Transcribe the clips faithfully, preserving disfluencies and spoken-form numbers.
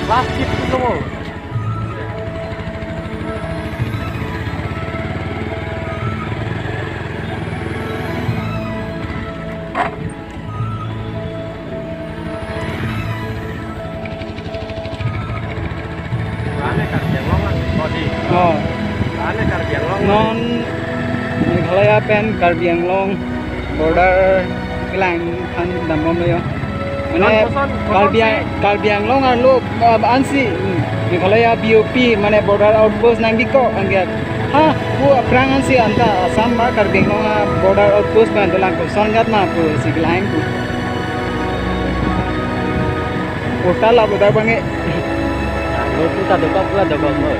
Plastic itu loh. Ane Karbi Anglong lang, Bodi. Oh. Ane Karbi Anglong. Non Meghalaya pen Karbi Anglong border kelang aphan dambom lo yo. Mane non koson, koson Karbi, si. Karbi Anglong arlo, uh, ansi, hmm, Meghalaya B O P, mane border outpost nangkiko angke. Ha, pu aphrang ansi anta Assam ba Karbi Anglong a border outpost pen dolang koson jat ma pu si kelang pu. Portal lapu dak bang e. Lo tu ta dokok, la dokok lo.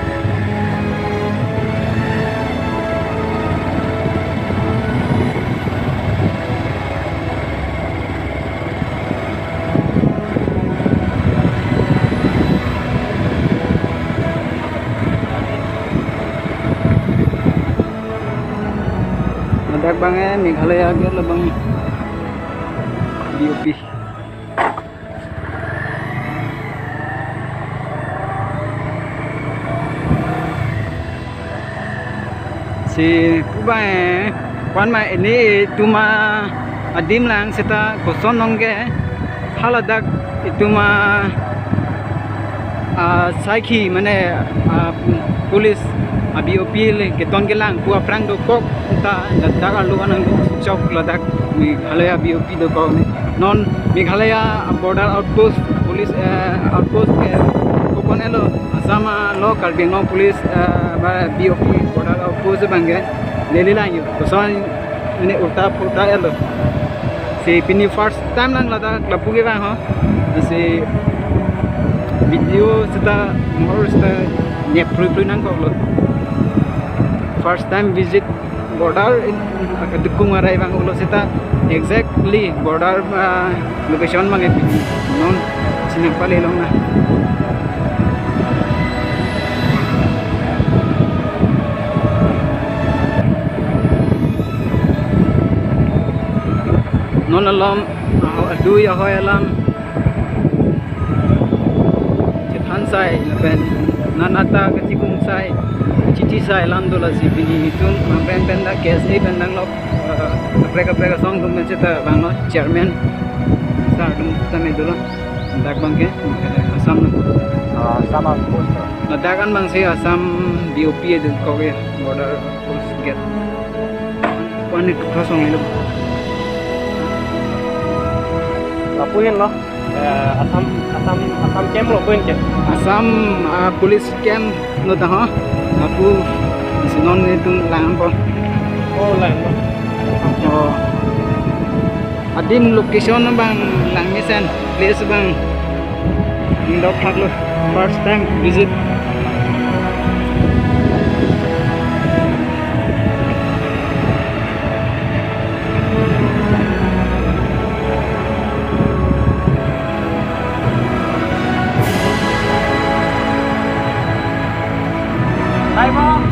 Ladak bang e Meghalaya gate lo bang e. B O P. Si pu bang e, kwan ma ini itum adim lang seta koson nong ke, ha ladak itum a, a, saikhi mane, a, police a B O P le keton kelang pu aphrang dokok ta ladak arlo anang chok ladak Meghalaya B O P dokok ne. Non Meghalaya border outpost police, eh, outpost ke kokon elo Assam, ah, lo Karbi Anglong police, eh, ba B O P border outpost bang ke lele lang yo. Koson ini ulta pulta elo. Si pini first time lang ladak lapu ke bang ho. Si video seta mor seta nyep prui prui nangkok lo. First time visit border in, akadukung arai bang ulo seta exactly border, ah, location bang e non sinang pale long na. Non alom, ah, adui ahoi alam. Chethan sai, lapen nanata kachikung sai, chithi sai alam do lasi pini itum, ah, pen pen dak K S A pen dang lo, eh, kaprek kaprek asong atum pen seta bang lo, chairman sir atum tame dolo, dak bang ke, eh, Assam lo. Ah, Assam outpost lo. Ladak an bang si Assam B O P dokok ke, border post gate. Kwan ni tukra song ilo. Lapu hin lo. Eh, Assam, Assam, Assam camp lo pu hin ke? Assam, ah, police camp lo ta ho. Lapu si non itum lang po. Oh, lang po. Oh. Adim location bang lang mesen, place bang. Indok thak lo, first time visit. Hai, Bang.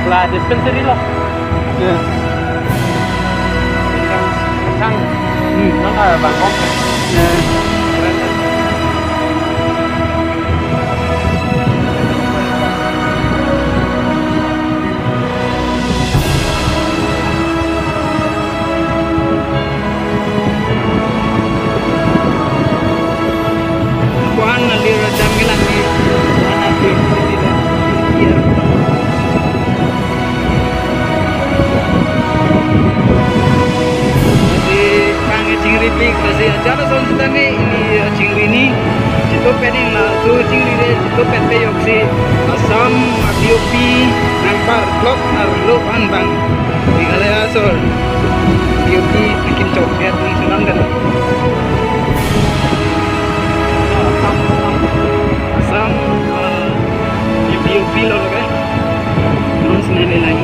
La dispensary lo. Ya. Sang, sang. Hmm. Nang, ah, Bangkok. Ya. Keren, kan? Kuan na lir adam ke lang ni. Kuan na lir sini dah. Iya. Lasi bang e chingri pik, lasi ajat ason sitame ili, eh, chingri ni. Chitopet ing laso chingri re, chitopet pe yok si Assam B O P nang parplot arlo an bang Meghalaya asor B O P akin chokpet nang sulang dan. Assam, eh, B O P lo lo ke. Non sinai le lain.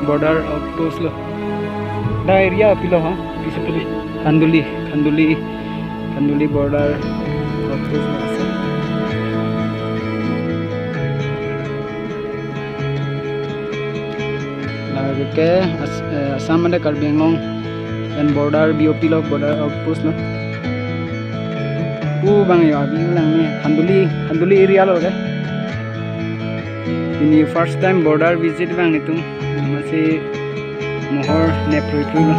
Border outpost lo. Dak area pilo ha, pisi pili. Khanduli, Khanduli, Khanduli border outpost lo ase. Lake As-, eh, Assam mate Karbi Anglong and border B O P lo, border outpost lo. Pu bang yo abi lang ni Khanduli, Khanduli area lo ke. Pini first time border visit bang itum. Masi mohor nep rui rui lo.